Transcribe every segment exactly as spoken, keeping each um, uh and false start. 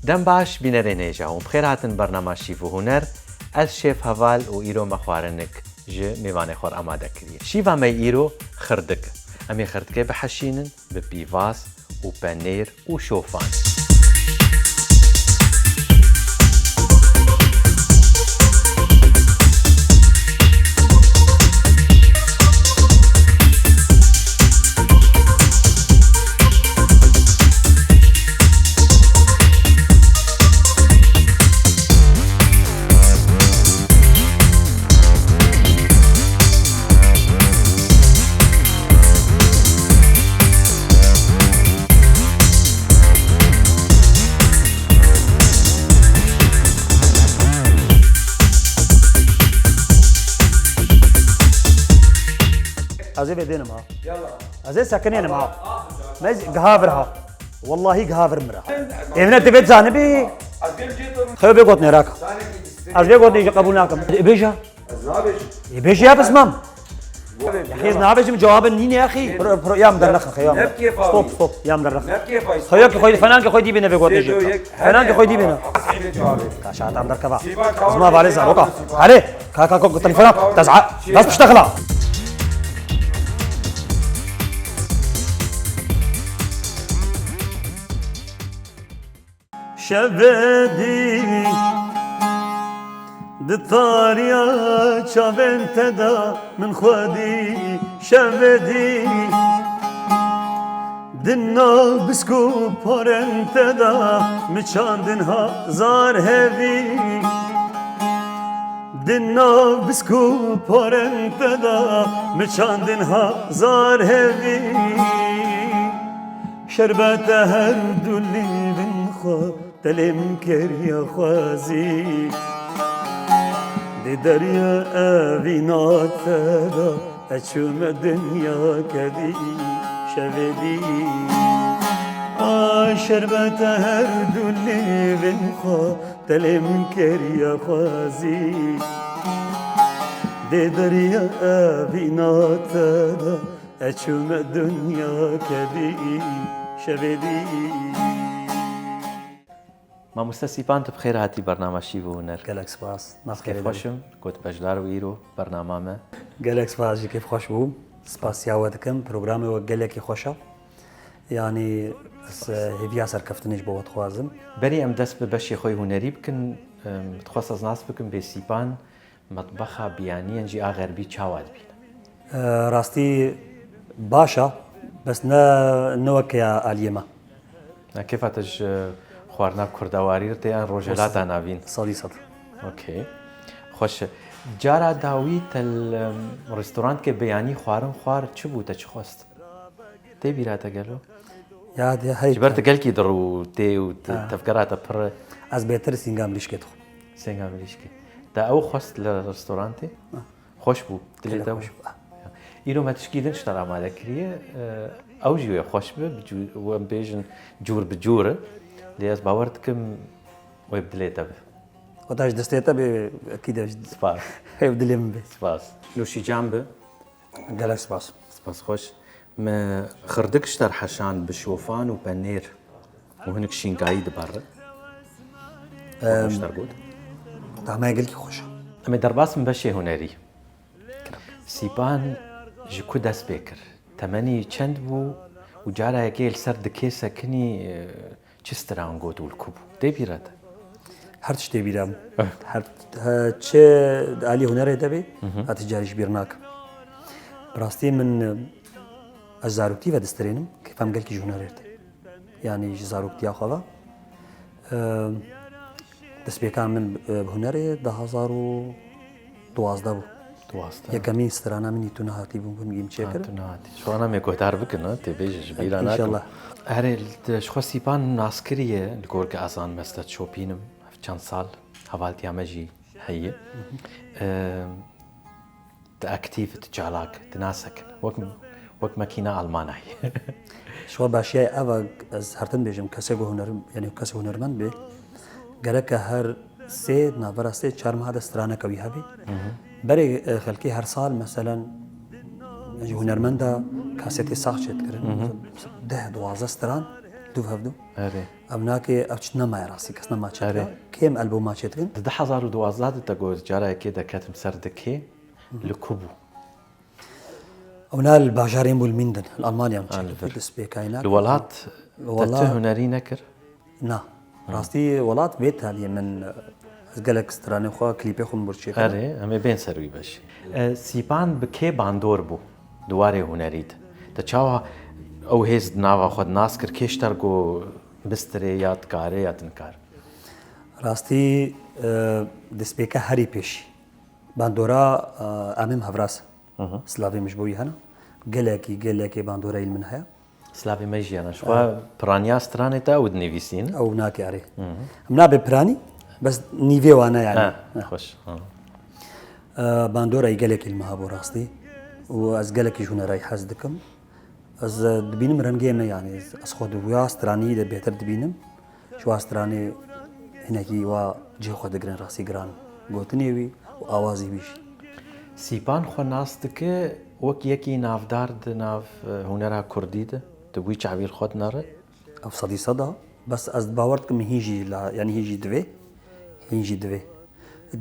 Dem baş bînerên hêja hûn bi xêr hatin bernama Şîv û Huner. Ez Şêf Heval û îro me xwarinek ji mêvanê xwe re amade kiriye. Şîva me yê îro xirdik. Em ê xirdikê biheşînin bi pîvaz û penêr û şofan. Ez ê vêdênim ha. Ez ê sekinênim ha. Me gihavir ha. Wallahî gihavir mira. Evine divê zanibî. Xew bê got nêraka. Ez bê got nêje qebûl nakim. Bêja. Ê bêje ya pismam. Yaxî ez nabêjim cewabin nîne yaxî. Pro, pro, ya min dernexin xeya min. Stop, stop, ya min dernexin. Xeya ki xwedî fenan ki xwedî bîne vê gotê jê. Fenan ki xwedî bîne. Ka şatam derkeva. Ez ma valê zaroka. Hale. Ka, ka, ka, telefona. Tez'a. Bas pişte xila. Şevê dî di tariya çavên te de min xwedî şevê dî di nav bisk û parên te de mi çandin hazar hevî. Di nav bisk û parên te de mi çandin hazar hevî. Şerbete her du lîvin xwe telê min kiriye xwezî. Di derya evîna te de ez çûme dinya kedî şevê dî. Ay şerbete her du lîvin xwe telê min kiriye xwezî. Dê derya evîna te de ez çûme dinya kedî şevê dî. Mamoste Sîpan, tu bi xêr hatî bernama Şîv û Huner. Gelek spas. Kêfxweş im ku tu beşdar bû îro bernama me. Gelek spas, jî kêfxweş bûm. Spasiya we dikim. Programê we gelekî xweş e. Yanî ez, e, hêviya serkeftinê ji bo we dixwazim. Berî em dest bi beşê xwe yê hunerî bikin, em, dixwest ez nas bikim bê Sîpan metbexa biyanî yan jî a xerbî çawa dibîne? E, rastî baş e, bes ne, ne weke ya aliyê me. Na kêfa te ji xwarina kurdewarî re tê yan rojhelata navîn? Sedî sed. Okey. Xweş e. Cara dawî te li, em, restorantke biyanî xwarin xwar çi bû, te çi xwest? Tê bîra te gelo? Ya, de, hey, Ji ber te gelkî dir û tê û te-, Ha. tevgera te pir e. Ez bêtir sînga mirîşkê dixwim. Sînga mirîşkê. Te ew xwest li restorantê? Ha. Xweş bû. Dilê Gelek te xweş bû. bû. Ha. Îro me tişkî din ji te re amade kiriye. E, ew jî wê xweş be, bi cû-, em bêjin cûr bi cûr e. Lê ez bawer dikim wê bi dilê te be. Weta ji destê te bê, ekîd e ji Spas. Ew dilê min bê. Spas. Nûşîcan be. Gelek spas. Spas xweş. Me xirdik ji te re heşand bi şofan û penêr û hinek şîngayî di ber re. Em, Xweş te re got. Tahmaya gelkî xweş e. Em ê derbas bin beşê hunerî. Sîpan ji ku dest pê kir? Temenî çend bû û cara yekê li ser dikê sekinî, e, çi stran got û li ku bû? Tê bîra te? Her tişt tê bîra min. Eh. Her, he, çi di alî hunerê de bê, Mhm. ez ti carî ji bîr nakim. Bi rastî min, e, ez zaroktî ve distirênim, kêfa min gelkî ji hunerê re tê. Yanî ji zaroktiya xwe ve. E, destpêka min, e, bi hunerê du hazar û duwazdeh bû. Duwazdeh. Yekemîn strana min î tu nehatî bû, min gîm çêkir. Ha, tu nehatî. Ji xwe me guhdar bikin, ha, tê bêje ji bîra nakim. Înşallah. Erê, li, ji xwe Sîpan nas kiriye, li gor ke ez zanim ez te dişopînim, ev çend sal hevaltiya me jî heye. Hı hı. Eee, tu aktîf, tu çalak, tu nasekin. Wek, wek makîna Almanayê. Ji xwe başiyê ev e, ez her tim bêjim, kesê ku huner, yanî kesê hunermend bê, gereke her sê, navbera sê, çar meha de straneke wî hebe. Hı hı. Berê, e, xelkê her sal, meselen, ji hunermenda kasetê sax çêdikirin. Hı hı. Deh, duwazdeh stran. Dûv hevdû. Erê. Ev nake, ev çi nemaye rastî, kes nema çêdike. Erê. Kêm albûma çêdikin. Di du hezar û duwazdeh de te got, cara yekê de ketim ser dikê, li ku bû? Ew na li bajarên bû li Mîndin, li Almanya min çêkir, destpêkayî na. Li welat te ti hunerî nekir? Na. Rastî welat vê teliyê min, ez gelek stranê xwe, klîpê xwe min bûr çêkir. Erê, em ê bên ser wî beşê. E, Sîpan bi kê bandor bû di warê hunerî de? Te çawa ew hêz di nava xwe de nas kir, kê ji te re got bistirê ya dikarê ya dinkar? Rastî, e, destpêke herî pêşî bandora, e, Emîn Hevraz. Hı hı. Silavê min ji bo wî hene. Gelekî, gelekî bandora îl min heye. Silavê me jî hene. Ji xwe piraniya stranê te ew dinivîsîn? Ew nake erê. Hı hı. Em nabe piranî, bes nîvê wane yani. Ha, ha. Xweş. Ha. E, bandora î gelekî li min hebû rastî. Û ez gelekî ji hunera î hez dikim. Ez, e, dibînim rengê me yani. Ez, ez xwe di wî stranî de bêhtir dibînim. Ji wa stranê hinekî wa cihê xwe digirin rastî giran gotinê wî û awazî wî jî. Sîpan xwe nas dike wek yekî navdar di nav, e, hunera kurdî de, tu wî çavî li xwe dinere? Ev sedî seda, bes ez bawer dikim hîn jî la, yanî hîn jî divê, hîn jî divê.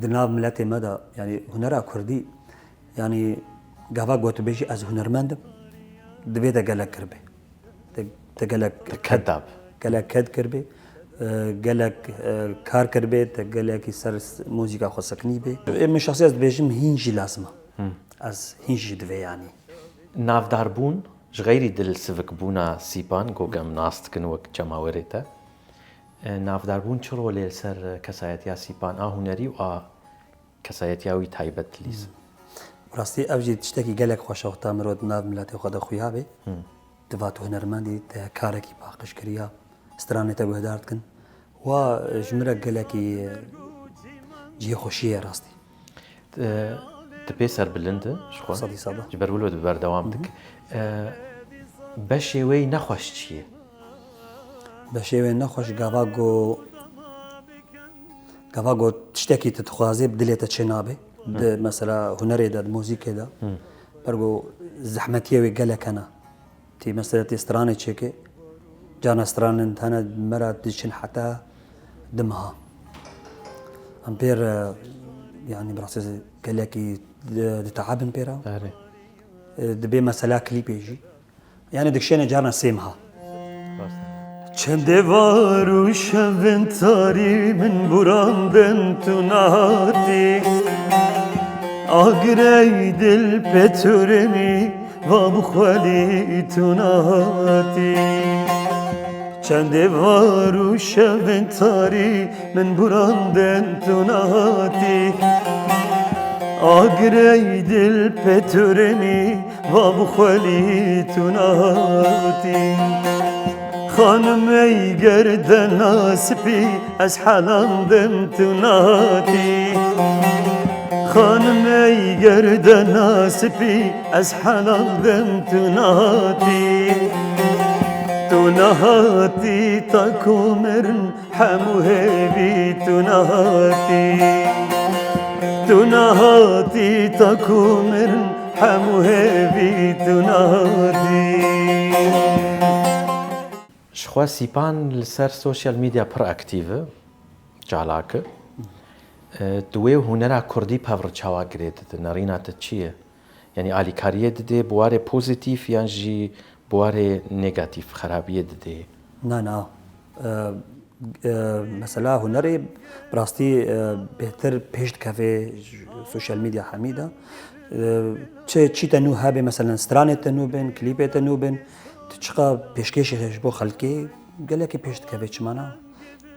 Di nav miletê me de, yanî hunera kurdî, yanî gava ku tu bêjî ez hunermend im, divê te gelek kiribê. Te, te gelek ked dab. Gelek ked kiribê, e, gelek, e, kar kiribê, te gelekî ser s-, muzîka xwe sekinîbê. Ê min şexsî ez dibêjim hîn jî lazim e. Hı. Ez hîn jî divê yanî. Navdarbûn ji xeyrî dilsivikbûna Sîpan, ku em nas dikin wek cemawerê te. E, navdarbûn çi rolê li ser kesayetiya Sîpan a hunerî û a kesayetiya wî taybet lîs? Hmm. Rastî ev jî tiştekî gelek xweş e, wexta mirov di nav miletê xwe de xuya bê. Hmm. Diva tu hunermendî, te karekî paqij kiriya, stranê te guhdar dikin. Wa, e, ji min re gelekî, e, cihê xweşiyê ye rastî. E, tu pê serbilind e ji xwe. Sedî seda. Ji ber wilo tu berdewam dik. E, beşê wê nexweş çi ye? Beşê wê nexweş gava ku Gava ku tiştekî tu dixwazê bi dilê te çê nabe. Di, mesela, hunerê de, di muzîkê de. Ber ku zehmetiyê wê gelek hene. Tî, mesela, tê stranê çêke, carna stranên hene me re diçin heta du meha. Em pêr, e, yanî, bi rastî gelekî di, diteabin pê re. Erê. E, dibê mesela klîpê jî. Yani dikşêne carna sê meha. Çendê var û şevên tarî min burandin tu nahatî. Agirey dil peturimi va bixwelî tu nahatî. Çendê var û şevên tarî min burandin tu nahatî. Agirey dil peturimi va bixwelî tu nahatî. Xanim ey gerdena spî ez helandim tu nahatî. Xanim ey gerdena spî ez helandim tu nahatî. Tu nahatî ta ku mirin hemû hêvî tu nahatî. Tu nahatî ta ku mirin hemû hêvî tu nahatî. Ji xwe Sîpan li ser sosyal medya pir aktîv e, çalak e. E, tu wê û hunera kurdî pev re çawa girê dide? Nerîna te çi ye? Yanî alîkariyê didê bi warê pozîtîf yan jî bi warê negatîf, xerabiyê didê? Na, na. E, e, mesela hunerê bi rastî, e, bêhtir pêş dikeve sosyal medya hemî de. E, çi, çî te nû hebe, mesela stranê te nû bin, klîpê te nû bin, tu çiqa pêşkêşî ji bo xelkê gelekî pêş dikeve, çima na?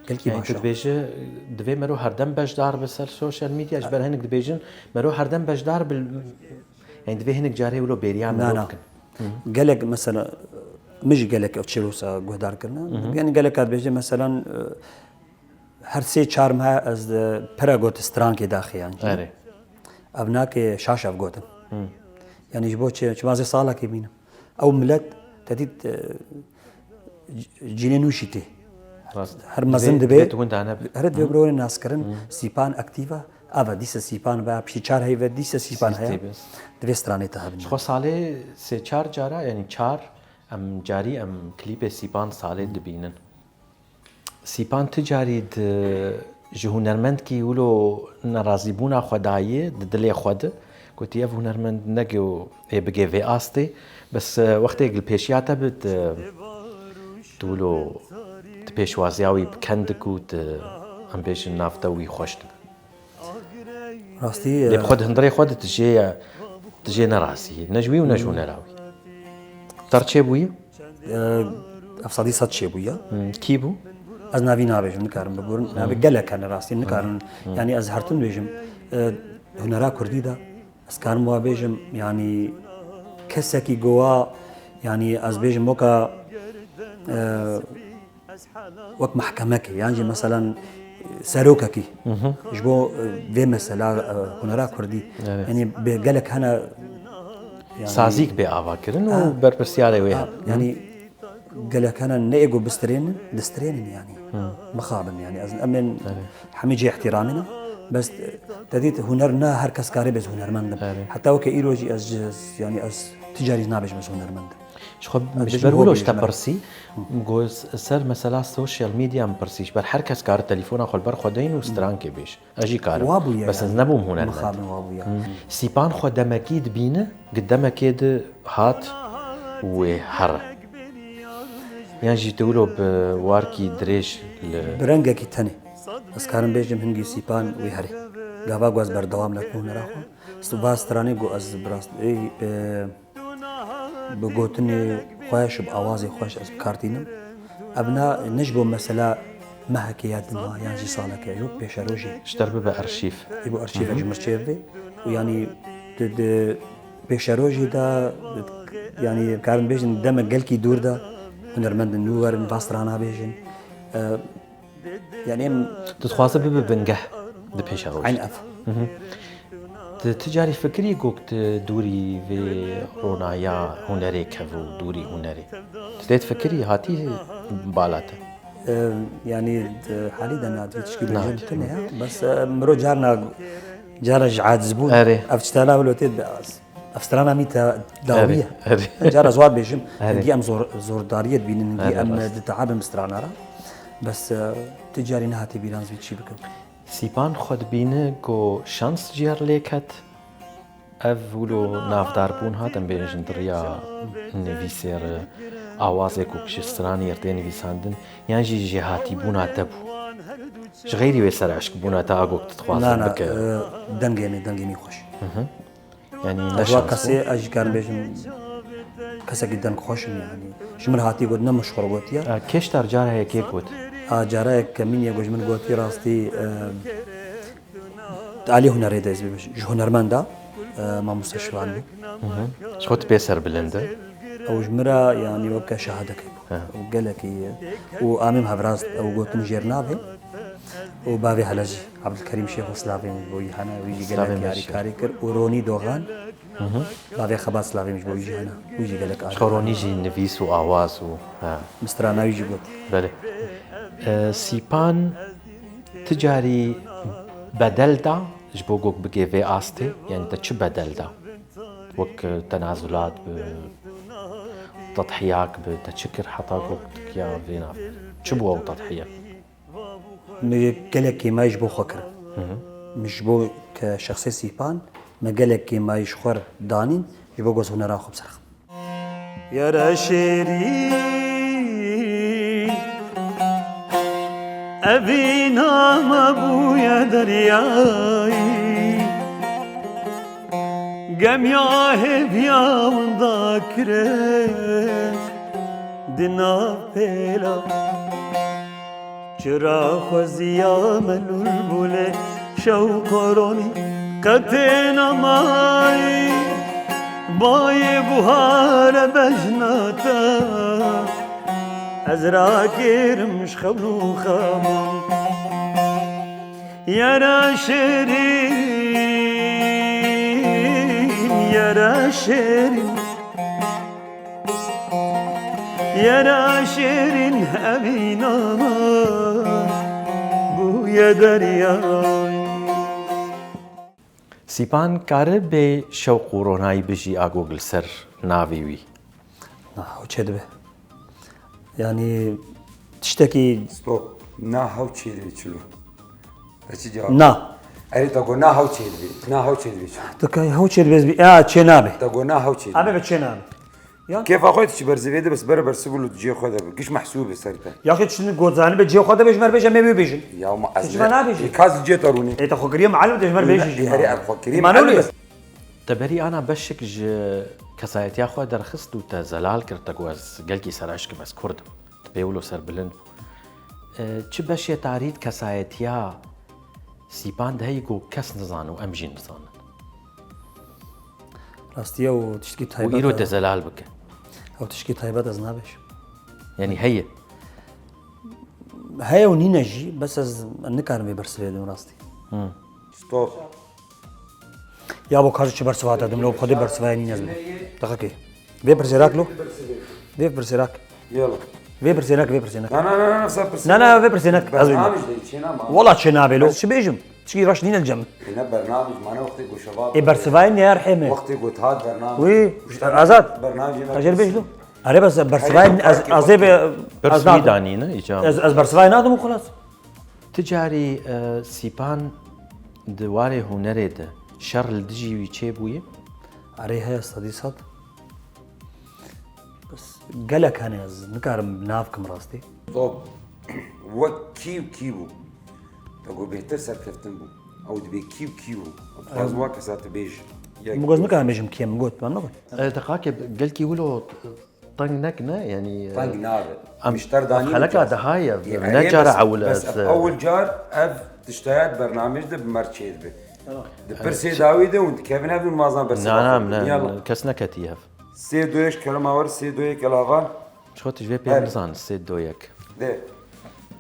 Gelkî baş e. Yanî tu dibêje, divê mero herdem beşdar be ser sosyal medya, ji ber hinek dibêjin mero herdem beşdar be. Yanî divê hinek carê wilo bêriya mero bikin. Gelek mesela, min jî gelek ev çîrosa guhdar kirine. Yanî gelek dibêje mesela, e, her sê çar meh ez, e, pira got strankê daxê yanî. Erê. Ev nake şaş ev gotin. Yanî ji bo çi, çima ez ê salekê bînim. Ew milet te dît, e, c-, cîlê nû jî tê. Rast. Her mezin divê, divê tu winda nebe. Her divê birorê naskirin, Sîpan aktîv e. Ava dîse Sîpan ve, piştî çar heyve dîse Sîpan heye. Divê stranê te hebin. Ji xwe salê sê çar cara, yanî çar Em carî em klîpê Sîpan Salê dibînin. Sîpan ti carî di, ji hunermendkî wilo nerazîbûna xwe dayê di dilê xwe de. Gotî, ev hunermend nege û ê bigê vê astê. Bes, e, wextê li pêşiya te bi, tu, tu wilo di pêşwaziya wî bi kendik û tu, em bêjin, navte wî xweş dibe. Rastî, Lê bi e, xwe di hundirê xwe de tu jê, tu jê nerazî yî. Ne ji wî û ne ji hunera wî. Te re çêbûye? E, ev sedî sed çêbûye. Hmm, kî bû? Ez navî nabêjim, nikarim bigorim. Hmm. Navê gelek hene rastî, nikarin. Hmm. Yanî ez her tim dibêjim, e, hunera kurdî de ez karim wa bêjim, yanî kesekî gowa, yanî ez bêjim weka, e, wek mehkemekê, yan jî meselen serokekî Mhm. ji bo, e, vê mesela, e, hunera kurdî. Evet. Yanî bi gelek hene, yanî Sazîk bê ava kirin û Ha. berpirsyarê wê Ha, hebe. yanî gelek hene ne êgo bistrênin, distrênin yanî. Hı. Mixabin yanî. Ez em ên Evet. hemî cê ihtiramî ne. Bes te dît huner ne her kes kare bê ez hunermend im. Evet. Heta weke îro jî ez ji, yanî ez ti carî nabêjim ez hunermend im. Ji xwe Ez ji bêjim ber wilo hobî ji te ji me re. pirsî, Hı. go s-, ser mesela social media min pirsî, ji ber her kes kare telefona xwe li ber xwe deyîn û strankê bêj. Ez jî karim. Wa bûye Bes yani. ez nebûm hunermend. Mixabin wa bûye. Hı. Sîpan xwe demekî dibîne, gi demekê de hat wê here. Yan jî tu wilo bi warkî dirêj li Bi rengekî tenê. Ez karim bêjim hingî Sîpan wê herê. Gava ku ez berdewam nekim hunera xwe. St-, va stranê ku ez bi rast-, ê, e, bi gotinê xweş û bi awazê xweş ez bi kar tînim. Ev na, ne ji bo mesela mehekê ya din ha, yan jî salekê, yok, pêşerojê. Ji te re bibe arşîv. Ê bo arşîvek Hı hı. ji min çêv bê. Û yanî di, di pêşerojê de, yanî karin bêjin demek gelkî dûr de hunermendin nû werin, va strana bêjin. E, Yanî em Tu dixwaze bibe bingeh di pêşerojê. Eyn ev. Hı hı. Tu, tu carî fikirî ku tu dûrî vê ronaya hunerê kev û dûrî hunerê? Tu tê difikirî hatî bala te? Em, yanî di halî de na tişkî Nat. bêjin tune ya. Bes, e, miro carna, cara ji acizbûn. Erê. Ev tiştana wilo tê de az. Ev strana mî te dawî ye. Erê, erê. Cara ez wa dibêjim, Erê. hingî em zor, zordariyê dibînin, hingî Erê, em rast. ditehabin bi strana re. Bes, e, ti carî nehatî bîran ez vî çî bikim. Sîpan xwe dibîne ku şans ji yer lê ket. Ev wilo navdarbûn hat, em bêjin di riya nivîsê re, awazê ku ji stranê re tê nivîsandin, yan jî jêhatîbûna te bû. Ji xeyrî wê ser eşkbûna te a ku tu dixwazin Na, na, bike. e, dengê min, dengê min xweş. Hı hı. Yanî ne Ji wa şans bû. kesê ez jî karim bêjim, kesekî deng xweş im yanî. Ji min hatî got, ne min ji xwe re gotiye. E, kê ji te re cara yekê got? A, cara yek kemîn ye ku ji min gotî rastî, e, di alî hunerê de ez bêjim, ji hunermenda, e, mamoste Şivan bû. Hı hı. Ji xwe tu pê serbilind e? Ew ji min re yanî weke şehadekê bû. He. Ew gelekî ye. Û amêm hevrast ew gotin jêr navê. Û bavê hele jî, Abdulkerîm Şêxo slavê min ji bo wî hene, wî jî Slavê gelek min yarîkarî kir. Û Ronî Dogan, Hı hı. bavê Xebat slavê min ji bo wî jî hene. Wî jî gelek Ji xwe Ronî jî nivîs û awaz û, ha. Min strana wî jî got. Belê. E, Sîpan ti carî bedel da ji bo ku bigê vê astê? Yanî te çi bedel da? Wek, e, tenazulat bi, tedhiyak bi, te çi kir heta ku tu ya vê nav? Çi bû ew tedhiye? Me gelek kêmayî ji bo xwe kirin. Hı hı. Min ji bo ke şexsê Sîpan, me gelek kêmayî ji xwe re danîn, ji bo ku ez hunera xwe bi ser xim. Yara şêrîn, evîna me bûye deryayî. Gemiya hêviya winda kire di nav pêla. Çira xweziya me lûlbûlê şewq û ronî qetê namayî. Bayê buhare bejna te, ez rakêrim ji xewn û xeman. Yara şêrîn, yara şêrîn. Yara şêrîn evîna me bûye deryayî. Sîpan kare bê şewq û ronayî bijî a ku li ser navê wî? Na, ew çêdibe. Yanî tiştekî Stop. Na hew çêdibe çilo. Eçi cevap. Na. Erê te got na hew çêdibe. Na hew çêdibe çilo. Tu ka hew çêdibe ez bî. Ya çê nabe. Te got na hew çêdibe. Abi be çê nabe. Ya. Kêfa xwe tu çi berzivê de bes bere bersiv û li cihê xwe de bi. Giş mehsûb e ser te. Yaxê tu şindî got zanî be cihê xwe de bêjin, me bêje me wê bêjin. Ya ma ez Çima ne- nabêjî? Ê, ka ez li cihê te rûnî. Ê te xwe kiriye muallim de ji me bêjî. Ê, herê em xwe kiriye Manolê. Muallim. Te berî ana beşik ji kesayetiya xwe derxist û te zelal kir, te got ez gelkî seraşk im, ez kurd im. Tu pê wilo serbilind bû. E, çi beşê tarî di kesayetiya Sîpan de heyî ku kes nizane û em jî nizanin? Rastî ew tiştkî Û îro te taybet e. Zelal bike. Ew tiştkî taybet ez nabêjim. Yanî heye. Heye û nîne jî, bes ez nikarim vê bersivê bidim rastî. Stop. Ya bo ka ji çi bersiva te dim, lo xwedê bersiva ye nîne ez bidim. Deqekê. Vê pirsê rak lo. Vê pirsê rak. Yala. Vê pirsê nek, vê pirsê nek. Na na na na sen pirsê. Na na vê pirsê nek. Ez bêjim. Bernamij de çê nama. Wala çê nabê lo. Ez çi bêjim? Çi reş nîne cem. Ne bernamij mane wextê go şebat. Ê bersivayê ne her heme. Wextê go hat bernamij. Wî azad. Bernamij ne. Kajer bêj lo. Are bes bersivayê ez ez ê be. Pirs wî danîne îcam. Ez ez bersivayê nadim û xelas. Ti carî e, Sîpan di warê hunerê de şer li dijî wî çêbûye? Erê heye sedî sed. Bes gelek hene ez nikarim nav kim rastî. Top. Wek kî û kî bû? Te got bêhtir serkeftin bû. Ew dibê kî û kî bû? Dixwazim wa kesa tu bêj. Min got nikarim bêjim kî ye, min got, min got. E, deqakê gelkî wilo Teng nek ne, yanî. Teng nabe. Em mişter danî xeleka dihaye, ne cara ewil ez. Ewil car ev tiştaya di bernamej de bi mer çêdibe. Di pirsê dawî de hûn dikevin hev û mazan bersiva. Na, na, ne, kes neketiye hev. Sê doyek kerema wer, sê doyek elavan. Ço tu ji vê pê nizan, sê doyek. De.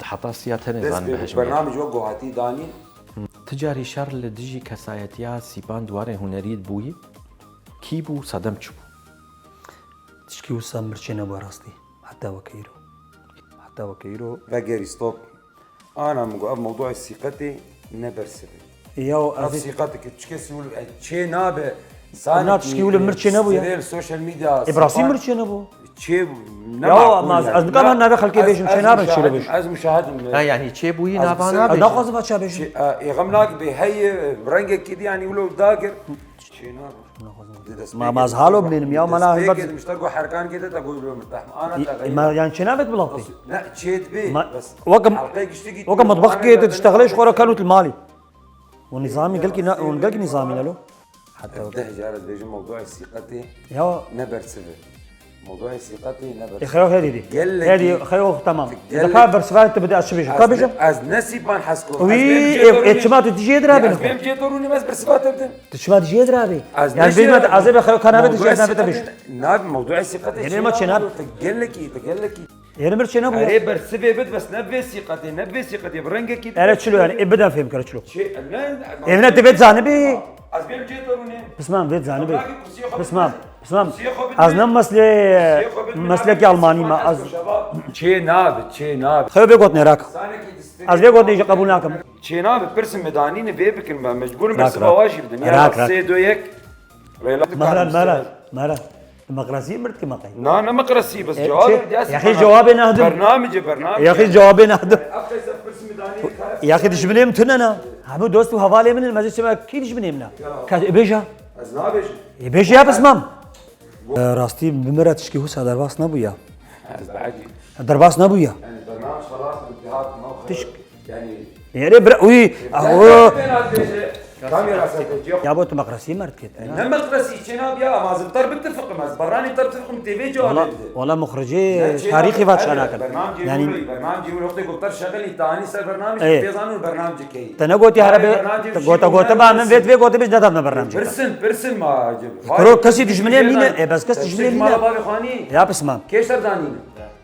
Heta siya tenê zan bihejmê. Bernamej wek guhatî danî. Ti carî şer li dijî kesayetiya Sîpan di warê hunerî bûyî? Kî bû, sedem çi bû? Tişkî wisa mir çê nebû rastî. Heta weke îro. Heta weke îro. Vegerî stop. Ana min got ev mewdûa sîqetê ne bersiv e. Ya ev sîqet ki çi kesî wilo çê nabe. Na tişkî wilo mir çê nebû ya. Sirê li social media. E bi rastî mir çê nebû. Çê Ya ama ez nikarim navê xelkê bêjim çê nabe çê bêjim. Ez muşahidim. Ha yanî çê bûyî nava nabe. Ez naxwazim va çê bêjim. Ê xem nakibê heye rengekî di yanî wilo dagir. Ma ma ez halo binêrim ya, ma na helbet. Mişter go herkan kete ta go lo mirtah. Ana ta. Ma yani çê nabet bilav tê. Ne çê dibê. Bes. Wek wek mutbaq kete tiştexlê ji xora kanût malî. O nizamî gelkî na, o gelkî nizamî ne lo. Hatta deh car ez bêjim mewdûa sîqetê. Ya. Ne bersive. Mewdûa sîqetê ne bersive. E xeyo hedi di. Hedi xeyo tamam. Deka bersiva te bide ez çi bêjim. Ka bêjim. Ez ne Sîpan hes kom. Wî ev çima tu dijê dirabin. Ez bêm cê dorûnim ez bersiva te bidim. Tu çima dijê dirabî? Ez yani bêjim ez ê be xeyo kanabe dijê ez nabe te bêjim. Nab mewdûa sîqetê. Êrê ma çê nab. Gelekî, gelekî. Êrê mir çê nebû. Erê bersivê bid bes ne vê sîqetê, ne vê sîqetê, bi rengekî. Erê çilo yani, ê bide fêm kere çilo. Çê, ne, Evine divê zanibî. Ez bêm cê dorûnê. Pismam vê zanibî. Pismam, pismam. Az ne mesle mesleki Almanî ma az. Çê nabi, çê nabi. Xeyo bê gotne rak. Az bê gotne ji qebûl nakim. Çê nabi pirsim me danîne vê bikin me mecbûrim bersiva wa jî bidin. Ya sê do yek. Mehran, mehran, mehran. Meqresî mird ki meqey. Na ne meqresî bes cevabê. Yaxî cevabê nadim. Bernamece bernamece. Yaxî cevabê nadim. Yaxî dijminê min tune na. Hemû dost û hevalê min in, mezî çima kî dijminê min a? Kes ê bêja. Ez nabêjim. Ê bêje ya pismam. Rastî bi min re tişkî wisa derbas nebûya. Ez behecî. Derbas nebûya. Tişk. Yanî. Erê bira wî. Aho. Kamera ser te. Ya bo tu meqresî merd ket. Ne meqresî çêna biya ama ez bi te re bitifiqim, ez berramê te re bitifiqim, tê vê cewabê bide. Wala muxricê tarîxî va çana kin. Yanî. Bernameca wilo, bernameca wilo wextê ku te re şexilî, te anî ser bernamecê, pê zanin bernamecê keyî. Te negotî here bê, te gote gote ba min vê vê gote bêj nedatme bernamecê. Pirsin, pirsin ma. Kuro kesî dijminê min e, e bes kes dijminê min e. Mala bavê xwe anî. Ya pismam. Kê ser danîne.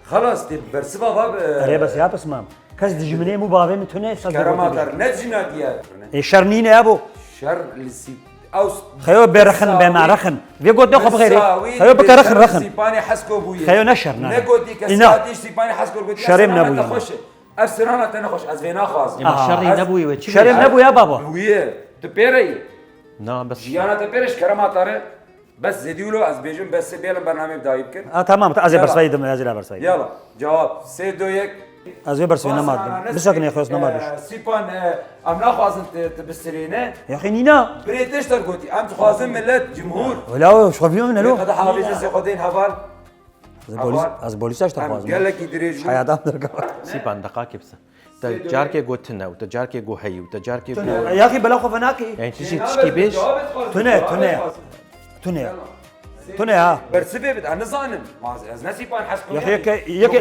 Xelas tê bersiva va. Erê bes ya pismam. Kes dijminê min û bavê min tune, saz. Kerema te ne dijina diye. Ê şer nîne ya bo. Şer li sî-, ew s-, Xeyo bê rexin, bê me rexin. Vê gotê xwe bixêrê. Xeyo bike rexin, rexin. Sîpanê Hesko bûye. Xeyo ne şer, ne. Ne gotî kes hatî Sîpanê Hesko gotî. Şerê min nebûye. Ev sirana te nexweş, ez vê naxwazim. Ema şerî nebûye wê çi? Şerê min nebûye baba. Bûye. Tu pê re yî. Na bes. Jiyana te pê re ji kerema te re. Bes zêdî wilo ez bêjim, bes sê bêlim bernameyê bi dayî bikin. Ha, tamam, ez ê bersiveyî dim, ez ê bersiveyî dim. Yala, cewab. Sê do yek. Ez ê bersiveyî nema. Bisekine xwest nema biş. Sîpan, e, em naxwazin tu, tu bisirêne. Yaxî nîna. Birê te ji te gotî. Em dixwazin millet, cumhur. Wela o, şxwe vîyo min elo. Qede havêzin sê xwe deyn heval. Ez polis, ez polîsa ji te xwazim. Gelekî dirêj bû. Heyata min derkeva. Sîpan deqakê bise. Te carkê got tune û te carkê got heyî û te carkê got. Yaxî bela xwe venakî. Yani tu jî tişkî bêj. Tune, tune. Tune. Tune ha. Bersivê bide, ez nizanim. Ma ez ne Sîpan hez Yek yek yek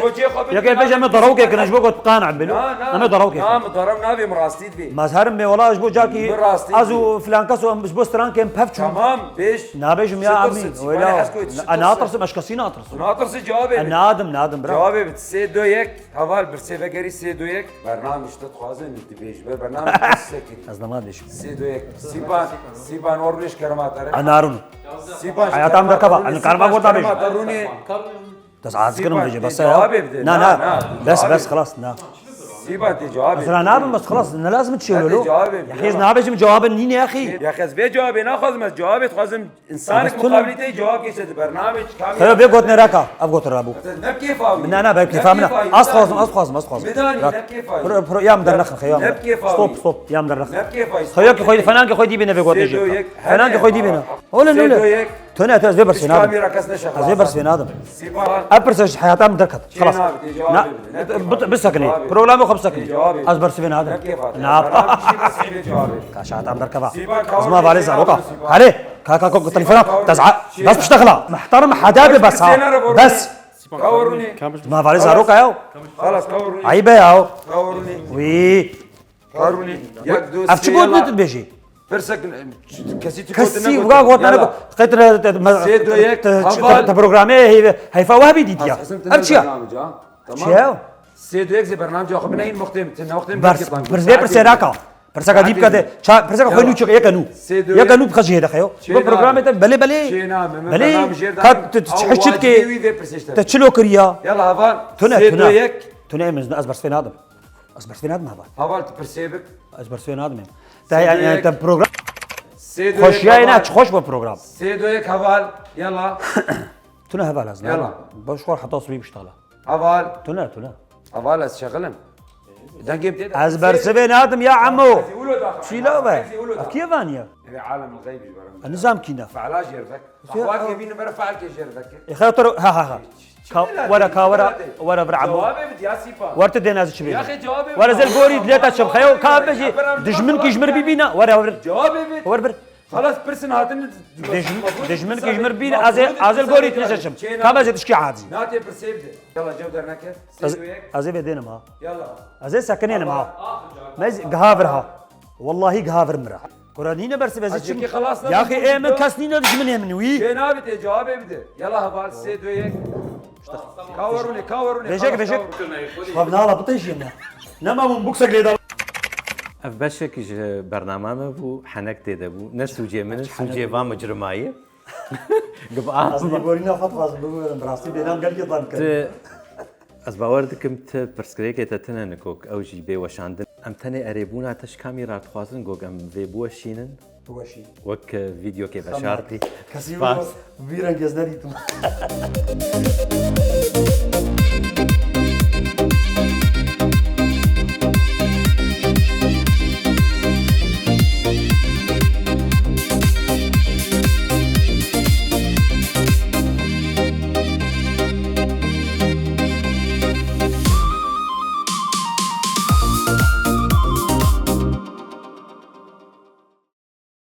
yek yek beje me darawke kine ji bo got qana bilo. Na, na. Name darawke. Na, min daraw navê, min rastî dibê. Mazherim me wala ji bo carkî Min rastî az û filan kes û em ji bo strankên pev çûn. Tamam, bêj. Nabe ji ya Çi amin. tirsim? Wela. Bana hez got, çi Ana tirsim? Tirsim, ez kesî natirsim. Natirsi cevabê. Nadim, nadim bira. Cevabê bit. Sê do yek. Heval, birsê vegerî sê do yek. Bernamê ji te dixwazin, tu dibêj. Ber bernamê sekî. Ez nema dibêjim. Sê do yek. Sîpan, Sîpan, or rêj kerema te re. Anarun. Sîpan, Hayata min derkeva. Ani karma gorda bêj. Te rûnê. Das az kirim vece bas. Cevabê bide. Na, na. Cevabê Bes, bide. Bes, xlas, na. Sîpan, te cevabê. Ez ra nabim, bes xlas, ne lazim çi Hadi yolu. cevabê bide. Ya ez nabêjim cevabin nîne axî. Ya ez vê cevabê naxwazim, ez cevabê dixwazim. Însanê Bes ki tu ne- muqabilê te cevab kêşe di bernamê çi kamî. Xeyo vê gotine raka, ev gotin ra bû. Ne bi kêfa wî. Na, na, ber kêfa min. Az xwazim, az xwazim, az xwazim. Midani, Rak. ne bi kêfa wî. Pro, pro, ya min dernexin, xeyo. Ne bi kêfa wî. Stop, stop, ya min dernexin. Ne bi kêfa wî. Xeyo ki xwedî, fenankê xwedî bîne vê gotê jî. Fenankê xwedî bîne. Ole, ole. Tune, tu ez vê bersê nadim. Kamera kes neşe. Ez vê bersê nadim. Sîpan. Ev pirsa ji heyata min derket. Xlas. Cevabê. Bisekinî. Programê xwe bisekinî. Cevabê. Ez bersivê nadim. Ne bi kêfa wî. Na. Bernamê jî bes vê cevabê. Ka şahatan derkeva. Sîpan, Ez ma valê Sîpan, zaroka. Sîpan. Hale. Ka ka ko telefona. Tez'a. Bes pişte xla. Muhtarım hadabe bes ha. Bes. Kawrûnê. Ma valê zaroka ya. Xalas kawrûnê. Aybe ya. Kawrûnê. Wî. Kawrûnê. Yek, du, Ev çi sê, gotine yala. Tu dibêjî? Pirsek, kesî tu Kesî gotine vga gotine Yala. Got. Qetre te Sê, du, yek, heval. programê heyfe wahbî dîtiya. Ev çi ya? Çi ya? Sê, du, yek zê bernamca xwe bineyîn muxtêm. Te ne muxtêm. Bers, pirs vê pirsê raka. Pirseka dî bike de. Pirseka xwe nû çik, yeke nû. Yeke nû bixecî hêde xeyo. Bu programê te belê belê. Belê. Ka tu çi çi dikê? Te çilo kiriya? Yala heval. Tune, tune. Tune, ez bersvê nadim. Ez bersvê nadim heval. Heval tu pirsê bik. Ez bersvê nadim. Te yani te program. Xweşiyayê ne, çi xweş bu program. Sê, du, yek heval. Yala. Tune heval ez ne. Yala. Baş xwar heta sibî biştala. Heval. Tune, tune. Heval ez şexilim. Dengê. Ez bersivê nadim ya emo. Şîla be. Ev kî vaniye? Ev alem xeyb ji berim. Nizam kîna. Fe'la jêr vek. Axwat yê bîne bere fe'l kê jêr vek. E xetir ha ha ha. Were ka were were vir emo. Cevabê bid ya Sîpa. Werte dêne ez çi bê. Yaxê cevabê. Were zel gorî dileta çim xeyo ka bejî. Dijmin kî jmir bîbîna. Were were. Cevabê bid. Were bir. Xalas pirsin hatin. Dijmin ki jmir bîn, ez ê, ez ê gorî tine seçim. Ka ez ê tişkî azî. Natê pirsê bide. Yala cew derneke. Sê, du, yek. Ez ê vê dênim ha. Yala. Ez ê sekinênim ha. Me giha vir ha. Wallahî giha vir mira. Kura nîne bersiv ez ê çim. Yaxê ê min kes nîne dijminê min wî. Cê nabite cevabê bide. Yala heval sê, du, yek. Kawarûnê, kawarûnê. Vêjek, vêjek. Xav nala bitêjî me. Nema min buksek lê da. Ev beşek ji bernama me bû, henek tê de bû. Ne sûcê min e, sûcê va micrima ye. Gib a. Ez lêborîna xwe dixwazim bibûrim, bi rastî bêhna min gelekî tam kir. Tu, ez bawer dikim tu pirsgirêkê te tune nikok, ew jî bê weşandin. Em tenê erêbûna te ji kamî re dixwazin, gog em vê biweşînin. Biweşîn. Wek, e, vîdeokê veşartî. Kesî wilo vî rengê ez nedîtim.